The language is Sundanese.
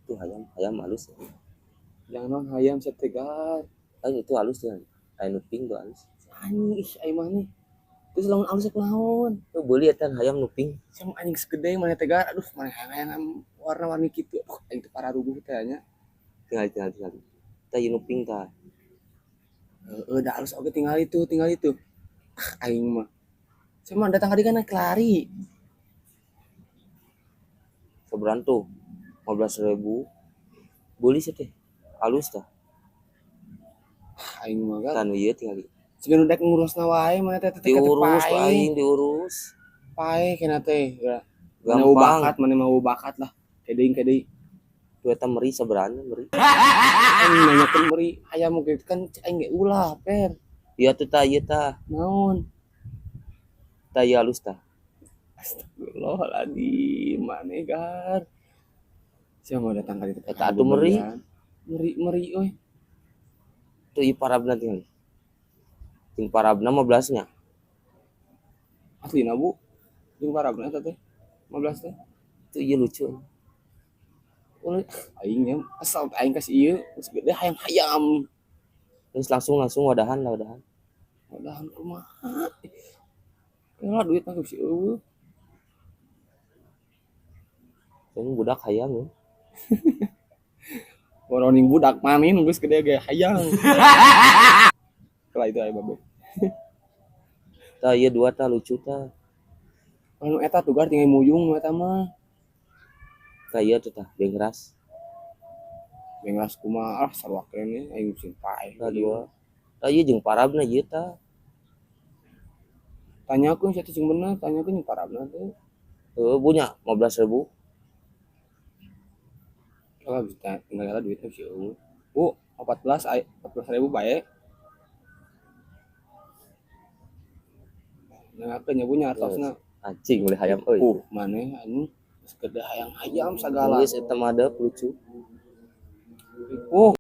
Tuh hayam, hayam halus. Jangan non hayam setegar. Ayo itu halus ya. Ayo nu pink tuh halus. Anjing ih aing mah nih. Terus lamun alus rek naon? Tuh beuli eta hayam nu pink. Sama anjing segede mana tegar, aduh mana hayang warna-warni kitu. Aduh aing teh pararuguh teh nya. Tinggal tinggal tinggal. Tah ieu nu pink tah. Heeh, da alus oge tinggal itu, tinggal itu. Ah, aing mah. Saya mah datang ka dieu kan naik lari. Sabaraha tuh? 15.000. Beuli sih teh. Halus tah. Ah, aing mah Tah kan. nu ieu tinggal. Siga nu dek ngurusna wae mana teh teh Diurus ku pae. Aing diurus. Pae kena teh. Mana mau Gampang. Bakat, mana mau bakat lah. Kedeing kedeing. Tuh eta meri sabaraha meri. Aing nanyakeun meri hayam gitu kan aing ge ulah per. Iya tuh tah ieu tah. Naon? Tah ieu halus tah. Astagfirullahaladzim, maneh gar. Siapa mau datang kali Eta atuh meri. Meri meri euy. Tuh ieu parabna tinggal. Jeung parabna 15 nya. Aslina Bu. Jeung parabna eta teh. 15 teh. Tuh ieu lucu. Ulah aing nya asal aing kasih ieu geus gede hayam-hayam. Terus langsung langsung wadahan lah wadahan. Wadahan kumaha? Ya duit mah geus eueuh. Ini budak hayam ya. Boroning budak manin geus gede ge hayang. Kala itu aya babe. Tah ieu dua tah lucu tah. Anu eta tuh gar tinggal muyung nu eta mah. Tah ieu tuh tah bengras. Bengras kumaha ah sarua keneh aing sing paeh. Tah dua. Tah ieu jeung parabna ieu tah. Tanyakeun sia teh sing bener, tanyakeun jeung parabna teh. Heuh punya 15.000. Kalau bisa tinggal duitnya sih eueuh. Bu, 14 ay 14.000 bae. Nangakeun nya Bu nya artosna. Anjing beli hayam euy. Maneh anjing geus gede hayang-hayam sagala. Geus eta mah lucu. Oh,